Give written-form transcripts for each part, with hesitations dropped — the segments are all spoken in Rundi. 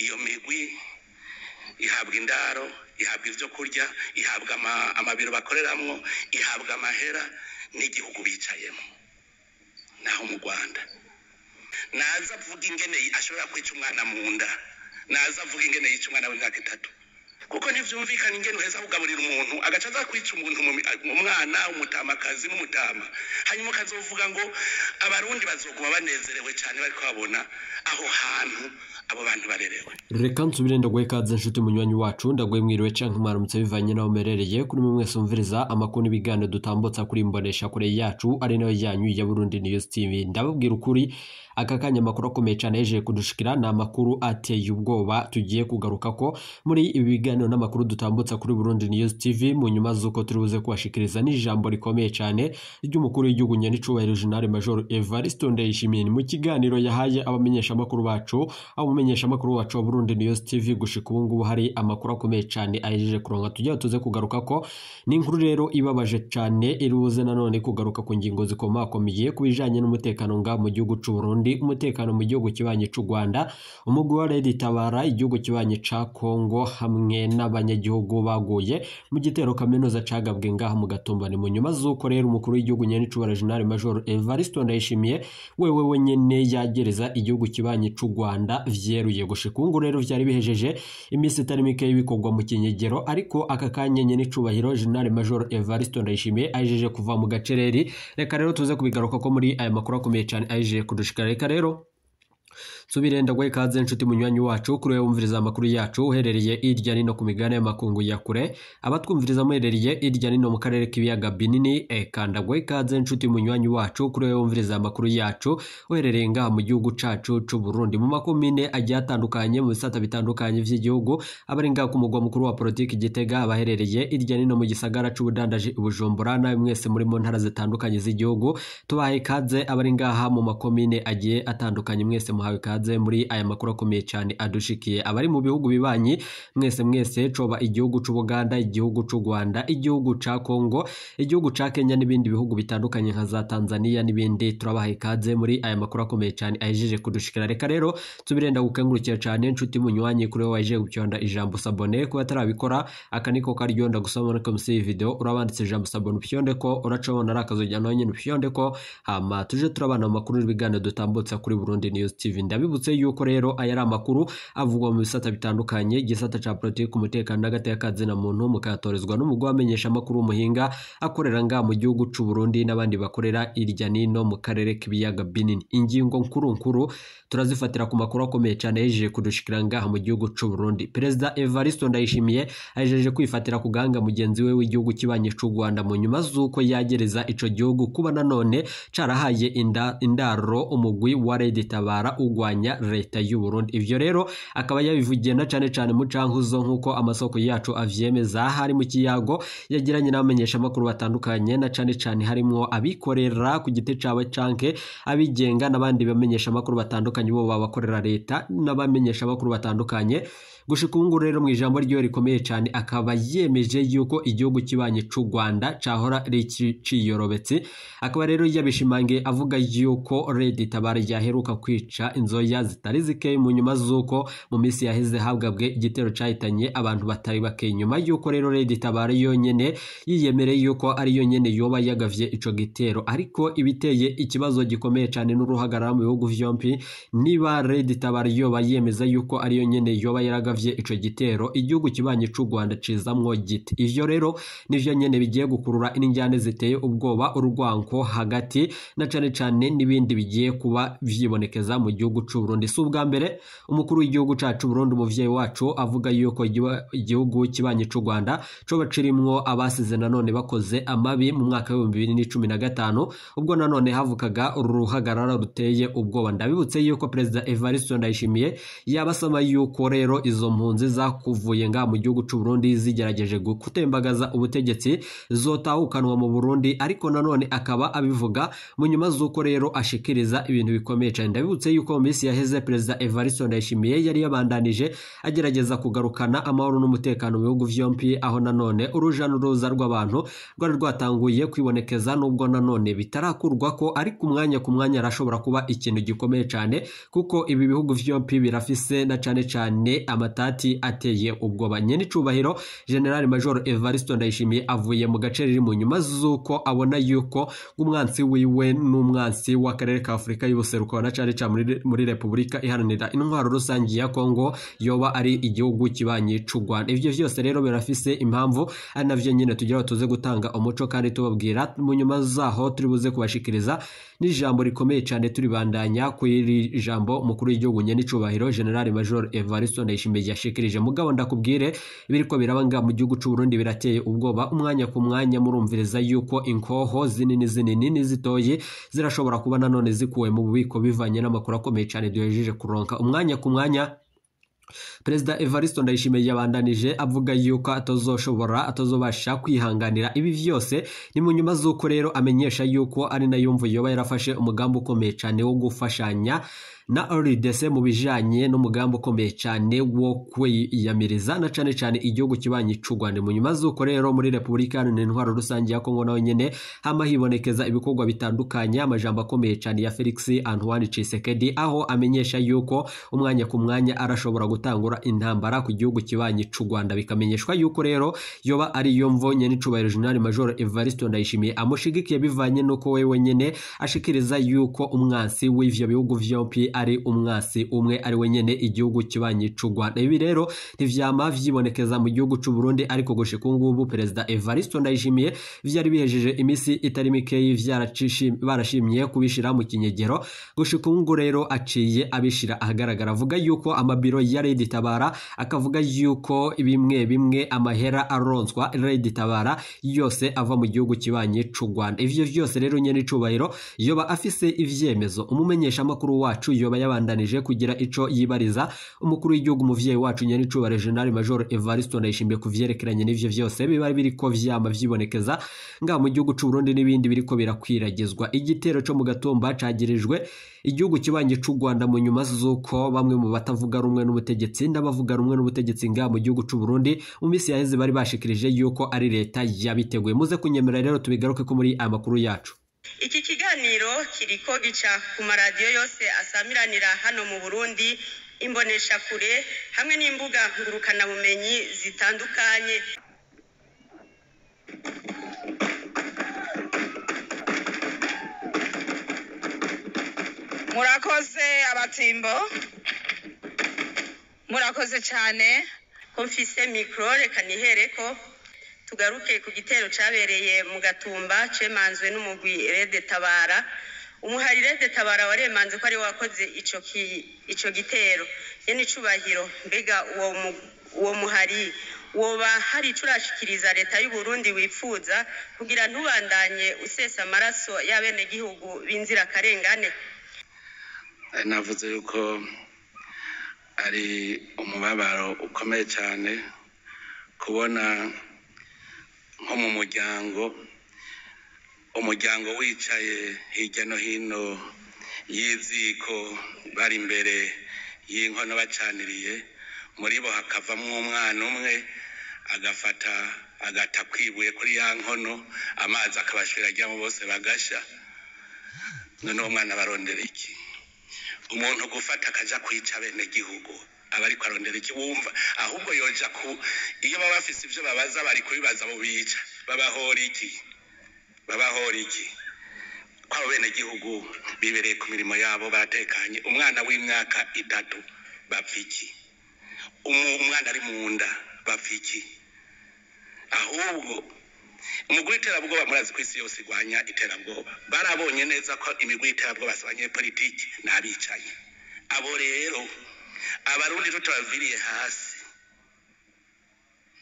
Iyo migwi ihabwa indaro, ihabwa ivyo kurya, ihabwa amabiro bakoreramwo, ihabwa amahera n'igihugu bicayemo. Naho mu Rwanda naza avuga ingene ashobora kwica umwana mu nda, naza avuga ingene yica umwana w'imyaka 3, kuko ntivyumvikana ingene uheza kugaburira umuntu agaca aza kwica umuntu umwana umutamakazi n'umutama, hanyuma ukazovuga ngo abarundi bazoguma banezerewe cyane bariko babona aho hantu abo bantu barerewe. Reka nsubire ndaguhe ikaze nshuti munywanyi wacu, ndaguhe mwiriwe canke mwaramutse bivanye naho muherereye. Kuri mwe mwese mumviriza amakuru n'ibiganiro dutambutsa kuri imbonesha kure yacu ari nayo yanyu ya Burundi News TV, ndababwira ukuri aka kanya amakuru akomeye cyane yeje kudushikira ni amakuru ateye ubwoba tugiye kugaruka ko muri ibi biganiro n'amakuru dutambutsa kuri Burundi News TV, mu nyuma z'uko turi buze kubashikiriza n'ijambo rikomeye cyane ry'umukuru w'igihugu nyenicubahiro General Major Evariste Ndayishimiye mu kiganiro yahaye abamenyeshamakuru bacu, aho umumenyeshamakuru wacu wa Burundi News TV gushika ubu ngubu hari amakuru akomeye cyane ahejeje kuronka tugiye tuze kugaruka ko. Ni inkuru rero ibabaje cyane iri buze nanone kugaruka ku ngingo zikomakomeye ku bijanye n'umutekano nga mu gihugu c'u Burundi, umutekano mu gihugu kibanye c'u Rwanda, umugwi wa Red Tabara, igihugu kibanye ca Kongo hamwe n'abanyagihugu baguye mu gitero kaminuza cagabwe ngaha mu Gatumba. Ni mu nyuma z'uko rero umukuru w'igihugu nyenicubahiro General Major Evariste Ndayishimiye wewe wenyene yagereza igihugu kibanye c'u Rwanda vyeruye. Gushika ubu rero vyari bihejeje iminsi itari mike bikorwa mu kinyegero, ariko aka kanya nyenicubahiro General Major Evariste Ndayishimiye ahejeje kuva mu gacereri. Reka rero tuze kubigaruka ko muri aya makuru akomeye cyane ahejeje kudushikira. Reka rero nsubire ndaguhe ikaze nshuti munywanyi wacu kuri wewe wumviriza amakuru yacu uherereye irya nino ku migabane y'amakungu ya kure, abatwumviriza muherereye irya nino mu karere k'ibiyaga binini, eka ndaguhe ikaze nshuti munywanyi wacu kuri wewe wumviriza amakuru yacu uherereye ngaha mu gihugu cacu c'u Burundi, mu makomine agiye atandukanye, mu bisata bitandukanye vy'igihugu, abari ngaha ku mugwa mukuru wa politiki Gitega, abaherereye irya nino mu gisagara c'ubudandaji i Bujumbura, nawe mwese muri mu ntara zitandukanye z'igihugu tubahaye ikaze, abari ngaha mu makomine agiye atandukanye mwese muhawe ikaze muri aya makuru akomeye cyane adushikiye. Abari mu bihugu bibanyi mwese mwese, coba igihugu c'u Buganda, igihugu c'u Rwanda, igihugu ca Kongo, igihugu ca Kenya n'ibindi bihugu bitandukanye nka za Tanzania n'ibindi, turabahaye ikaze muri aya makuru akomeye cyane ahejeje kudushikira. Reka rero tubirenda gukengurukira cyane nshuti munywanyi kuri wowe waje gucyonda ijambo s'abonner, kuba atarabikora aka niko karyo ndagusaba muri munsi y'iyi video urabanditse ijambo s'abonner upyonde ko uracabona ari akazojya nawe nyine upyonde ko, hama tuje turabana mu makuru n'ibiganiro dutambutsa kuri Burundi News TV. Ndabibutse yuko rero aya ari amakuru avugwa mu bisata bitandukanye, igisata ca politiki, umutekano n'agateka na muntu, mukayatorezwa n'umugwi wamenyesha amakuru w'umuhinga akorera ngaha mu gihugu c'u Burundi n'abandi bakorera irya nino mu karere k'ibiyaga binini. Ingingo nkuru nkuru turazifatira ku makuru akomeye cyane yejeje kudushikira ngaha mu gihugu c'u Burundi. Perezida Evariste Ndayishimiye ahejeje kwifatira ku gahanga mugenzi we w'igihugu kibanye c'u Rwanda mu nyuma z'uko yagereza ico gihugu kuba nanone carahaye indaro umugwi wa Red Tabara ugwanya leta y'u Burundi. Ivyo rero akaba yabivugiye na cane cane mu cankuzo nk'uko amasoko yacu avyemeza, hari mu kiyago yagiranye n'abamenyesha amakuru batandukanye, na cane cane harimwo abikorera ku giti cawe canke abigenga n'abandi bamenyesha amakuru batandukanye bo babakorera leta n'abamenyesha amakuru batandukanye. Gushika ubu ngubu rero mu ijambo ryiwe rikomeye cyane akaba yemeje yuko igihugu kibanye c'u Rwanda cahora ciyorobetse, akaba rero yabishimangiye avuga yuko Red Tabara yaheruka kwica inzoya zitari zike mu nyuma z'uko mu minsi yaheze habwabwe igitero cahitanye abantu batari bake, nyuma yuko rero Red Tabara yonyene yiyemereye yuko ari yonyene yoba yagavye ico gitero. Ariko ibiteye ikibazo gikomeye cyane n'uruhagarara mu bihugu vyompi, niba Red Tabara yoba yemeza yuko ari yonyene yoba yaragavye ico gitero, igihugu kibanye c'u Rwanda cizamwo gite? Ivyo rero nivyo nyene bigiye gukurura injyane ziteye ubwoba, urwanko hagati na cane cane n'ibindi bigiye kuba vyibonekeza mu gihugu c'u Burundi. Si ubwa mbere umukuru w'igihugu cacu Burundi, umuvyeyi wacu, avuga yuko igihugu kibanye c'u Rwanda coba cirimwo abasize nanone bakoze amabi mu mwaka w'ibihumbi bibiri n'icumi na gatanu, ubwo nanone havukaga uruhagarara ruteye ubwoba. Ndabibutse yuko Perezida Evariste Ndayishimiye yabasaba yuko rero izo mpunzi zakuvuye ngaha mu gihugu c'u Burundi zigerageje gutembagaza ubutegetsi zotahukanwa mu Burundi, ariko nanone akaba abivuga mu nyuma z'uko rero ashikiriza ibintu bikomeye cyane. Ndabibutse yuko mu minsi minsi yaheze Perezida Evariste Ndayishimiye yari yabandanije agerageza kugarukana amahoro n'umutekano mu bihugu vyompi, aho nanone uruja n'uruza rw'abantu rwari rwatanguye kwibonekeza, nubwo nanone bitarakurwa ko ariko umwanya ku mwanya arashobora kuba ikintu gikomeye cyane, kuko ibi bihugu vyompi birafise na cane cane amatati ateye ubwoba. Nyenicubahiro General Major Evariste Ndayishimiye avuye mu gace riri mu nyuma z'uko abona yuko umwansi wiwe n'umwansi w'akarere ka Afurika y'ubuseruko na cane cane muri Repubulika Iharanira Intwaro Rusangi ya Kongo yoba ari igihugu kibanyi c'u Rwanda. Ivyo vyose rero birafise impamvu, ari navyo nyine tugira tuze gutanga umuco kandi tubabwira mu nyuma zaho turi buze kubashikiriza n'ijambo rikomeye cyane turibandanya ku iri jambo umukuru w'igihugu nyenicubahiro General Major Evariste Ndayishimiye yashikirije. Mugabo ndakubwire ibiriko biraba nga mu gihugu c'u Burundi birateye ubwoba, umwanya ku mwanya murumviriza yuko inkoho zinini zinini n'izitoye zirashobora kuba nanone zikuwe mu bubiko bivanye n'amakuru akomeye cyane duhejeje kuronka. Umwanya ku mwanya Perezida Evariste Ndayishimiye yabandanije avuga yuko atazobasha kwihanganira ibi vyose. Ni mu nyuma z'uko rero amenyesha yuko ari nayo mvu yoba yarafashe umugambi ukomeye cyane wo gufashanya na RDC mu bijanye n'umugambi ukomeye cyane wo kwiyamiriza na cane cane igihugu kibanyi c'u Rwanda. Mu nyuma z'uko rero muri Repubulika Iharanira Intwaro Rusange ya Kongo naho nyene hama hibonekeza ibikorwa bitandukanye, amajambo akomeye cyane ya Felix Antoine Tshisekedi, aho amenyesha yuko umwanya ku mwanya arashobora gutangura intambara ku gihugu kibanyi c'u Rwanda. Bikamenyeshwa yuko rero yoba ari yo mvo nyenicubahiro General Major Evariste Ndayishimiye amushigikiye, bivanye nuko wewe nyene ashikiriza yuko umwansi w'ivyo bihugu vyompi ari umwasi umwe ari wenyene igihugu kibanyi c'u Rwanda. Ibi rero ntivyama vyibonekeza mu gihugu c'u Burundi, ariko gushika ngubu Perezida Evariste Ndayishimiye vyari bihejeje imisi itari mikeyi barashimye kubishira mu kinyegero. Gushika ngubu rero aciye abishira ahagaragara, avuga yuko amabiro ya Red Tabara, akavuga yuko bimwe bimwe amahera aronswa Red Tabara yose ava mu gihugu kibanyi c'u Rwanda. Ivyo vyose rero nyene icubahiro yoba afise ivyemezo. Umumenyesha makuru wacu yoba yabandanije kugira ico yibariza umukuru w'igihugu umuvyeyi wacu nyenicubahiro General Major Evariste Ndayishimiye kuvyerekeranye n'ivyo vyose biba biriko vyama vyibonekeza nga mu gihugu c'u Burundi n'ibindi biriko birakwiragizwa. Igitero co mu Gatumba cagirijwe igihugu kibanyi c'u Rwanda mu nyuma z'uko bamwe mu batavuga rumwe n'ubutegetsi n'abavuga rumwe n'ubutegetsi nga mu gihugu c'u Burundi mu minsi yaheze bari bashikirije yuko ari leta yabiteguye. Muze kunyemera rero tubigaruke ko muri aya makuru yacu. Iki kiganiro kiriko gica ku maradiyo yose asamiranira hano mu Burundi, imbonesha kure hamwe n'imbuga ngurukanabumenyi zitandukanye. Murakoze abatimbo, murakoze cyane. Ko mfise mikro reka nihereko tugaruke ku gitero cabereye mu Gatumba cemanzwe n'umugwi Red Tabara. Umuhari Red Tabara waremanze ko ari wakoze ico gitero. Yene icubahiro, mbega uwo muhari woba hari ico urashikiriza leta y'u Burundi wipfuza kugira ntubandanye usesa amaraso y'abenegihugu b'inzirakarengane? Navuze yuko ari umubabaro ukomeye cyane kubona nko mu muryango, umuryango wicaye hirya no hino y'iziko bari imbere y'inkono bacaniriye, muri bo hakavamwo umwana umwe agafata agata kwibuye kuri ya nkono, amazi akabashira ajyamo bose bagasha. None uwo mwana barondera iki? Umuntu gufata akaja kwica bene gihugu aba ariko arondera iki? Wumva ahubwo yoja ku iyo baba bafise ivyo babaza bari kubibaza abo bica, babahora iki? Babahora iki? Ko abo bene gihugu bibereye ku mirimo yabo baratekanye, umwana w'imyaka 3 bapfa iki? Umwana ari mu nda bapfa iki? Ahubwo umugwi w'iterabwoba murazi ko isi yose igwanya iterabwoba, barabonye neza ko imigwi y'iterabwoba si abanyepolitiki n'abicanyi. Abo rero abarundi tutabaviriye hasi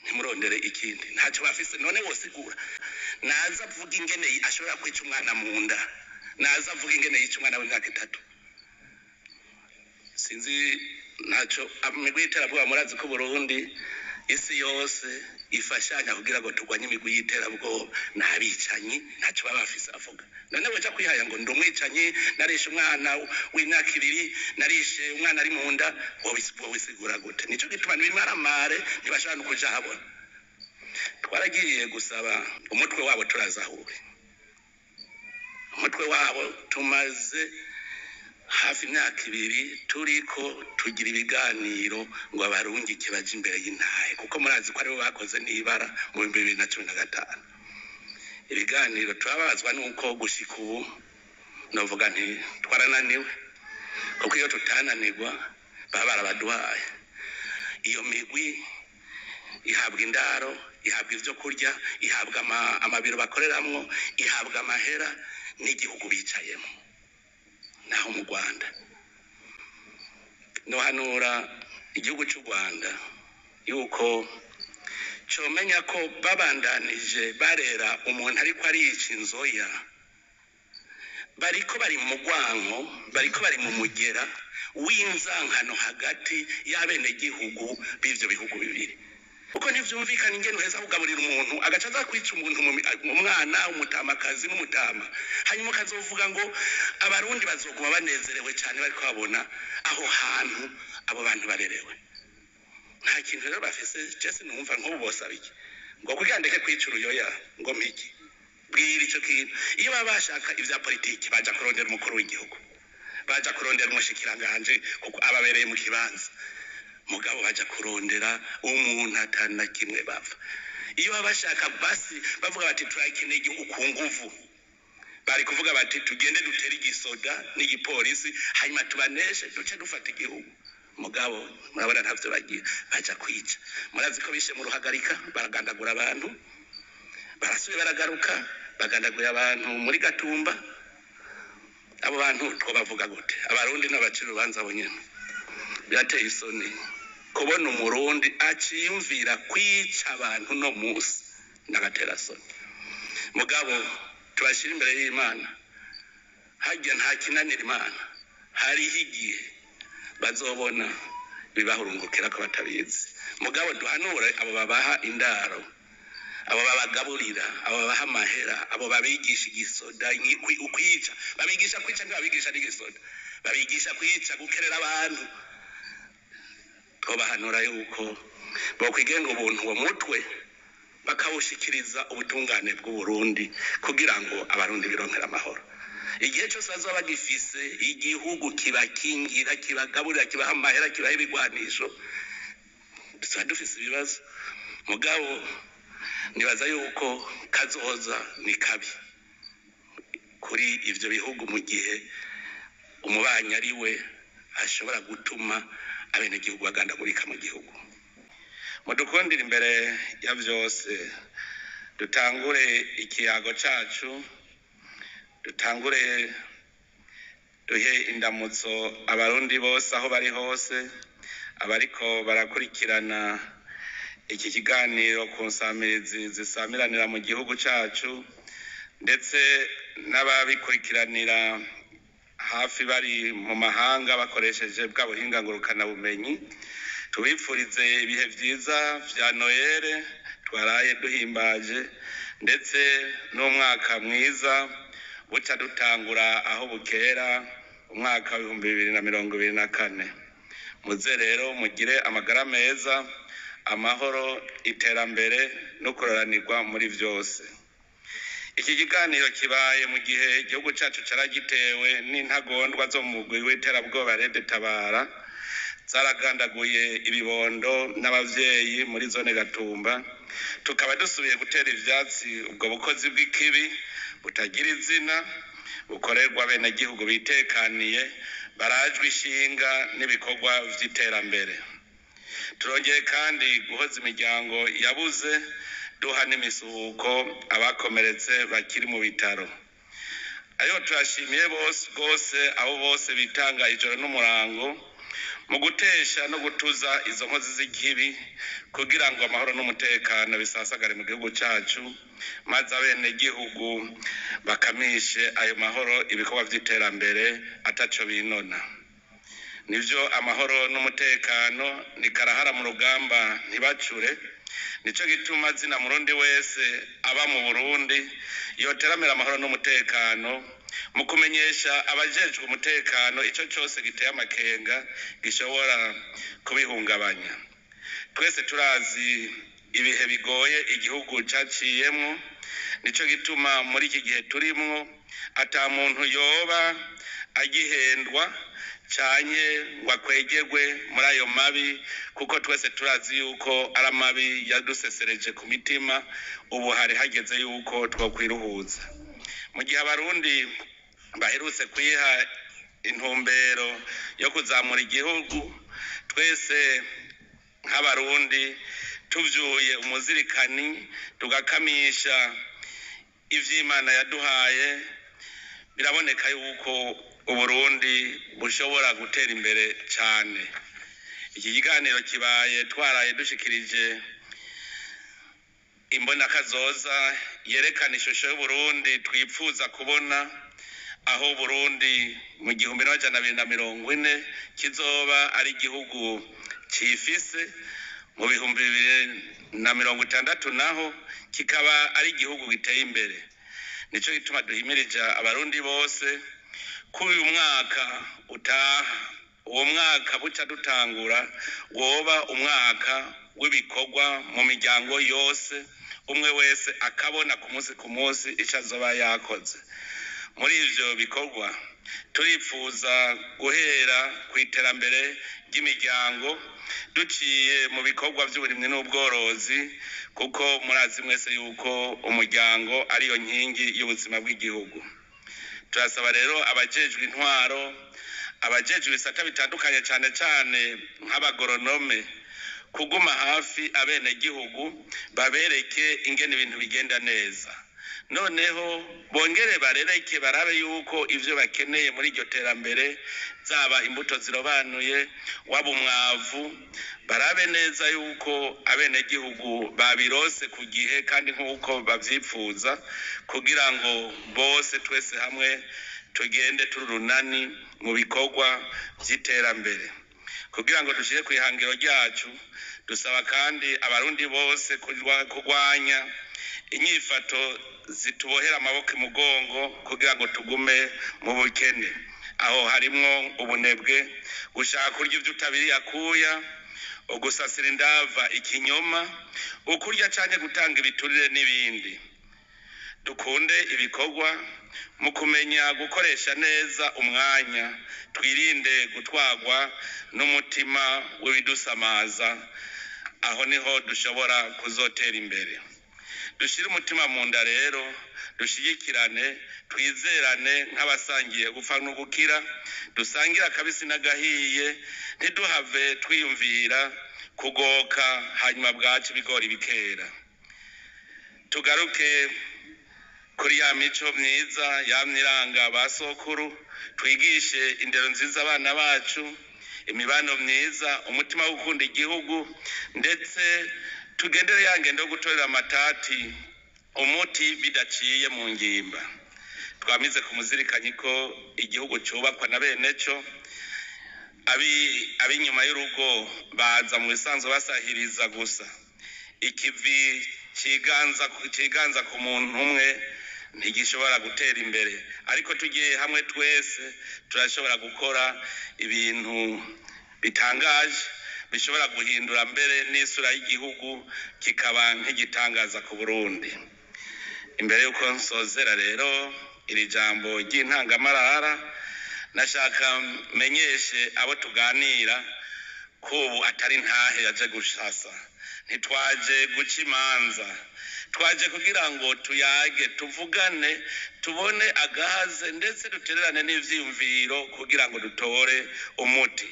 ntimurondere ikindi, ntacyo bafise. None wosigura naza avuga ingene ashobora kwica umwana mu nda, naza avuga ingene yica umwana w'imyaka 3. Sinzi ntacyo imigwi y'iterabwoba murazi ko Burundi Isi yose ifashanya kugira ngo turwanye imigwi y'iterabwoba, n'abicanyi ntacyo baba bafise avuga. None weja kwihaya ngo ndi umwicanyi, narishe umwana w'imyaka 2, narishe umwana ari mu nda, wowisigura gute? Nico gituma n'ibimaramare ntibashobora no kuja habona. Twaragiye gusaba umutwe wabo, turazahure umutwe wabo. Tumaze hafi imyaka 2 turiko tugira ibiganiro ngo abarungike baje imbere y'intahe, kuko murazi ko aribo bakoze n'ibara mu 2015. Ibiganiro turababazwa nuko gushika ubu novuga nti twarananiwe, kuko iyo tutananirwa baba barabaduhaye. Iyo migwi ihabwa indaro, ihabwa ivyo kurya, ihabwa amabiro bakoreramwo, ihabwa amahera n'igihugu bicayemo. Naho mu Rwanda, nohanura igihugu cy'u Rwanda yuko comenya ko babandanije barera umuntu ariko arica inzoya, bariko bari mu rwanko, bariko bari mu mugera w'inzankano hagati y'abenegihugu b'ivyo bihugu bibiri, kuko ntivyumvikana ingene uheza kugaburira umuntu agaca aza kwica umuntu, umwana, umutamakazi n'umutama, hanyuma ukazovuga ngo abarundi bazoguma banezerewe cyane bariko babona aho hantu abo bantu barerewe. Nta kintu rero bafise. Jese numva nk'ubu bosaba iki ngo kugira ndeke kwica uruyoya, ngo mpiki bwira ico kintu? Iyo baba bashaka ivya politiki, baja kurondera umukuru w'igihugu, baja kurondera umushikiranganje, kuko ababereye mu kibanza. Mugabo baja kurondera umuntu atana kimwe bava. Iyo baba bashaka basi bavuga bati turakeneye igihugu ku nguvu, bari kuvuga bati tugende dutere igisoda n'igipolisi, hanyuma tubaneshe, duce dufata igihugu. Mugabo murabona ntavyo bagira, baja kwica. Murazi ko bishe mu Ruhagarika, baragandagura abantu, barasubiye baragaruka bagandagura abantu muri Gatumba. Abo bantu twobavuga gute? Abarundi n'abacira urubanza bo nyene. Birateye isoni kubona umurundi aciyumvira kwica abantu no musi, n'agatera soni. Mugabo tubashyira imbere y'Imana, hajya nta kinanira Imana. Hariho igihe bazobona bibahurungukira ko batabizi. Mugabo duhanure abo babaha indaro, abo babagaburira, abo babaha amahera, abo babigisha igisoda, ukwica. Babigisha kwica, ntibabigisha n'igisoda, babigisha kwica, gukerera abantu. Twobahanura yuko bokwigenga ubuntu, uwo mutwe bakawushikiriza ubutungane bw'Uburundi, kugira ngo abarundi bironkere amahoro. Igihe cyose bazaba bagifise igihugu kibakingira, kibagaburira, kibaha amahera, kibaha ibigwanisho, tuba dufise ibibazo. Mugabo nibaza yuko kazoza ni kabi kuri ivyo bihugu mu gihe umubanyi ari we ashobora gutuma abenegihugu bagandagurika mu gihugu. Mudukundira, imbere ya vyose dutangure ikiyago cacu, dutangure duhe indamutso abarundi bose aho bari hose, abariko barakurikirana iki kiganiro ku nsamirizi zisamiranira mu gihugu cacu, ndetse n'ababikurikiranira hafi bari mu mahanga bakoresheje bwa buhinga ngurukanabumenyi. Tubipfurize ibihe vyiza vya Noyere twaraye duhimbaje, ndetse n'umwaka mwiza buca dutangura aho bukera, umwaka wa 2024. Muze rero mugire amagara meza, amahoro, iterambere no kuroranirwa muri vyose. Iki kiganiro kibaye mu gihe igihugu cacu caragitewe n'intagondwa zo mu mugwi w'iterabwoba Red Tabara, zaragandaguye ibibondo n'abavyeyi muri zone Gatumba. Tukaba dusubiye gutera ivyatsi ubwo bukozi bw'ikibi butagira izina bukorerwa abenegihugu bitekaniye, barajwe ishinga n'ibikorwa vy'iterambere. Turongeye kandi guhoza imiryango yabuze, duha n'imisuhuko abakomeretse bakiri mu bitaro. Ariko turashimiye bose rwose abo bose bitanga ijoro n'umurango mu gutesha no gutuza izo nkozi z'ikibi, kugira ngo amahoro n'umutekano bisasagare mu gihugu cacu, maze abenegihugu bakamishe ayo mahoro ibikorwa vy'iterambere ataco binona. Nivyo, amahoro n'umutekano ni karahara mu rugamba ntibacure. Nico gituma zina Murundi wese aba mu Burundi yoteramira amahoro n'umutekano mu kumenyesha abajejwe umutekano ico cose giteye amakenga gishobora kubihungabanya. Twese turazi ibihe bigoye igihugu caciyemwo. Nico gituma muri iki gihe turimwo ata muntu yoba agihendwa canke ngo akwegerwe muri ayo mabi, kuko twese turazi yuko ari amabi yadusesereje ku mitima. Ubu hari hageze yuko twokwiruhuza. Mu gihe Abarundi baherutse kwiha intumbero yo kuzamura igihugu, twese nk'Abarundi tuvyuye umuzirikani, tugakamisha ivy'Imana yaduhaye, biraboneka yuko Uburundi bushobora gutera imbere cane. Iki kiganiro kibaye twaraye dushikirije imbonakazoza yerekana ishusho y'Uburundi twipfuza kubona, aho Burundi mu 1240 kizoba ari igihugu cifise, mu 2060 naho kikaba ari igihugu giteye imbere. Nico gituma duhimirije Abarundi bose ko uyu mwaka utaha, uwo mwaka buca dutangura, woba umwaka w'ibikorwa mu miryango yose, umwe wese akabona ku munsi ku munsi ico azoba yakoze. Muri ivyo bikorwa turipfuza guhera ku iterambere ry'imiryango duciye mu bikorwa vy'uburimyi n'ubworozi, kuko murazi mwese yuko umuryango ariyo nkingi y'ubuzima bw'igihugu. Turasaba rero abajejwe intwaro, abajejwe ibisata bitandukanye, cane cane nk'abagoronome, kuguma hafi abenegihugu, babereke ingene ibintu bigenda neza, noneho bongere barereke, barabe yuko ivyo bakeneye muri iryo terambere, zaba imbuto zirobanuye, waba umwavu, barabe neza yuko abenegihugu babirose ku gihe kandi nk'uko bavyipfuza, kugira ngo bose twese hamwe tugende turi urunani mu bikorwa vy'iterambere kugira ngo dushire kw'ihangiro ryacu. Dusaba kandi Abarundi bose kurwanya inyifato zitubohera amaboko imugongo kugira ngo tugume mu bukene. Aho harimwo ubunebwe, gushaka kurya ivyo utabiriye akuya, ugusasira indava ikinyoma, ukurya canke gutanga ibiturire n'ibindi. Dukunde ibikorwa mu kumenya gukoresha neza umwanya, twirinde gutwarwa n'umutima w'ibidusamaza. Aho niho dushobora kuzotera imbere. Dushire umutima mu nda rero, dushigikirane, twizerane nk'abasangiye gupfa no gukira, dusangire akabisi n'agahiye, ntiduhave twiyumvira kugoka hanyuma bwaca ibigori bikera. Tugaruke kuri ya mico myiza yamye iranga ba sokuru, twigishe indero nziza abana bacu, imibano myiza, umutima wo gukunda igihugu, ndetse tugendere ya ngendo yo gutorera amatati umuti bidaciye mu ngimba. Twamize ku muzirikanyi ko igihugu cubakwa na bene co. Ab'inyuma y'urugo baza mu bisanzwe basahiriza gusa. Ikivi ciganza ku muntu umwe ntigishobora gutera imbere, ariko tugiye hamwe twese turashobora gukora ibintu bitangaje bishobora guhindura mbere n'isura y'igihugu, kikaba nk'igitangaza ku Burundi. Imbere y'uko nsozera rero iri jambo ry'intangamarara, nashaka menyeshe abo tuganira ko ubu atari ntahe yaje gushasa. Ntitwaje guca imanza, twaje kugira ngo tuyage, tuvugane, tubone agahaze, ndetse dutererane n'ivyiyumviro kugira ngo dutore umuti.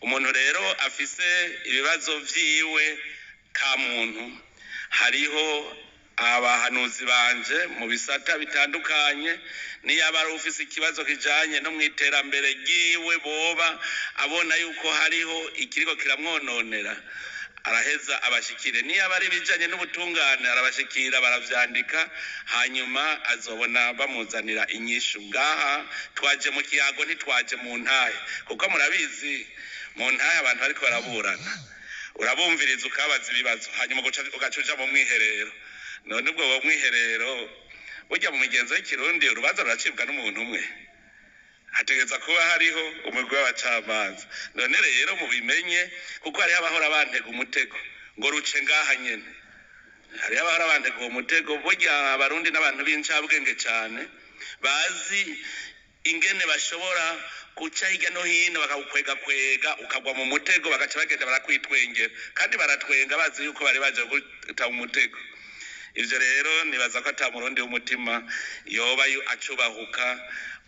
Umuntu rero afise ibibazo vyiwe ka muntu, hariho abahanuzi banje mu bisata bitandukanye. Niyaba ari ufise ikibazo kijanye no mw'iterambere ryiwe, boba abona yuko hariho ikiriko kiramwononera, Araheza abashikire, niyo aba ari ibijanye n'ubutungane arabashikira, baravyandika, hanyuma azobona bamuzanira inyishu. Ngaha twaje mu kiyago, ntitwaje mu ntahe, kuko murabizi mu ntahe abantu bariko baraburana, urabumviriza ukabaza ibibazo, hanyuma ugaca uja mu mwiherero. None ubwo uwo mwiherero, burya mu migenzo y'ikirundi urubanza ruracibwa n'umuntu umwe, hategereza kuba hariho umugwi w'abacamanza. None rero mubimenye, kuko hariho abahora bantega umutego ngo ruce ngaha nyene, hariho abahora bantega uwo mutego. Burya abarundi n'abantu b'incabwenge cane, bazi ingene bashobora guca hirya no hino bakawukwega ukagwa mu mutego, bagaca bagenda barakwitwengera, kandi baratwenga bazi yuko bari baje guta mu mutego. Ivyo rero nibaza ko ata murundi w'umutima yoba acubahuka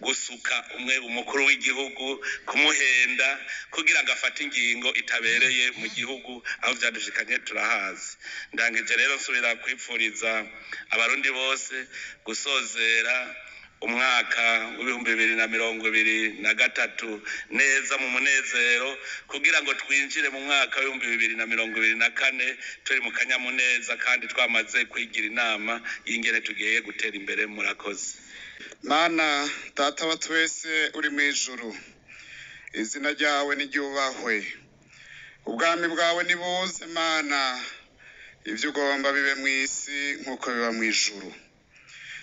gusuka umwe umukuru w'igihugu, kumuhenda kugira ngo afate ingingo itabereye mu gihugu. Aho vyadushikanye turahazi. Ndangije rero nsubira kwipfuriza abarundi bose gusozera umwaka w'2023 neza mu munezero, kugira ngo twinjire mu mwaka w'2024 turi mu kanyamuneza, kandi twamaze kwigira inama y'ingene tugiye gutera imbere. Murakoze. Mana Data wa twese uri mu ijuru, izina ryawe niryubahwe, ubwami bwawe nibuze Mana, ibyo ugomba bibe mu isi nk'uko biba mu ijuru.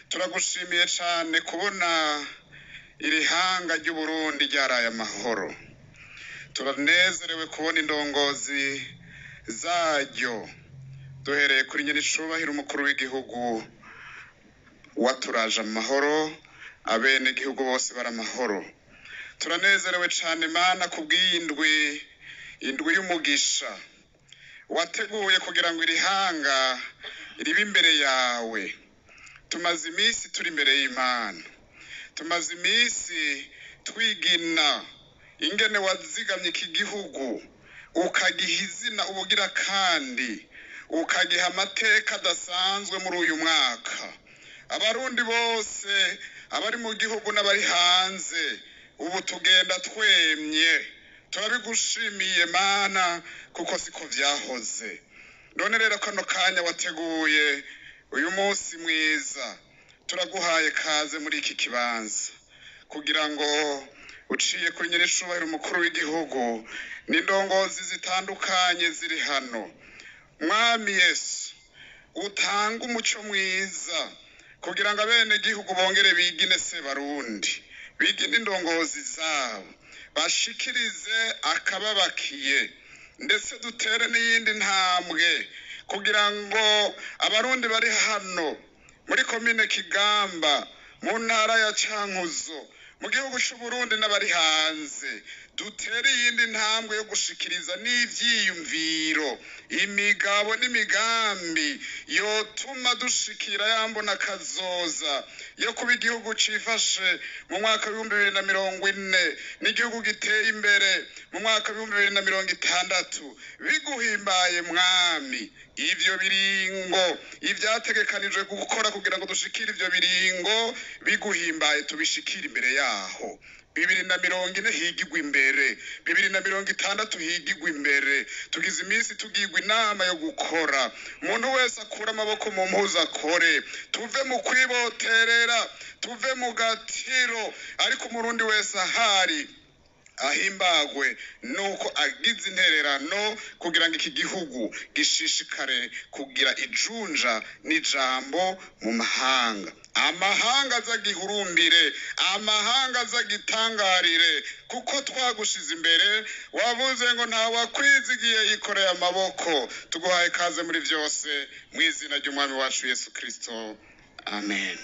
Turagushimiye cyane kubona iri hanga ry'Uburundi ryaraye amahoro. Turanezerewe kubona indongozi zaryo, duhereye kuri nyenicubahiro umukuru w'igihugu waturaje amahoro, abene igihugu bose bari amahoro. Turanezerewe cyane Mana kubw'iyi ndwi, indwi y'umugisha wateguye kugira ngo iri hanga ribe imbere yawe. Tumaze iminsi turi imbere y'Imana, tumaze iminsi twigina ingene wazigamye iki gihugu, ukagiha izina ubugira kandi ukagiha amateka adasanzwe muri uyu mwaka. Abarundi bose, abari mu gihugu n'abari hanze, ubu tugenda twemye. Turabigushimiye Mana, kuko siko vyahoze. None rero kano kanya wateguye uyu munsi mwiza, turaguhaye kaze muri iki kibanza kugira ngo uciye kuri nyenicubahiro umukuru w'igihugu n'indongozi zitandukanye ziri hano, Mwami Yesu, utanga umuco mwiza kugira ngo abene gihugu bongere bigine se barundi, bigine indongozi zabo, bashikirize akababakiye, ndetse dutere n'iyindi ntambwe kugira ngo abarundi bari hano muri komine Kigamba, mu ntara ya Cankuzo, mu gihugu c'Uburundi n'abari hanze, dutere iyindi ntambwe yo gushikiriza n'ivyiyumviro, imigabo n'imigambi yotuma dushikira yambona kazoza yo kuba igihugu cifashe mu mwaka w'2040 n'igihugu giteye imbere mu mwaka w'2060. Biguhimbaye Mwami, ivyo biringo ivyategekanijwe gukora kugira ngo dushikire ivyo biringo biguhimbaye, tubishikire imbere yaho. 2040 higigwa imbere, 2060 higigwa imbere. Tugize iminsi tugirwa inama yo gukora, umuntu wese akura amaboko mu mpuzu akore, tuve mu kwiboterera, tuve mu gatiro, ariko umurundi wese ahari ahimbagwe nuko agize intererano kugira ngo iki gihugu gishishikare kugira ijunja n'ijambo mu mahanga. Amahanga azagihurumbire, amahanga azagitangarire, kuko twagushize imbere. Wavuze ngo nta wakwizigiye yikoreye amaboko. Tuguhaye kaze muri byose mu izina ry'Umwami wacu Yesu Kristo, amen.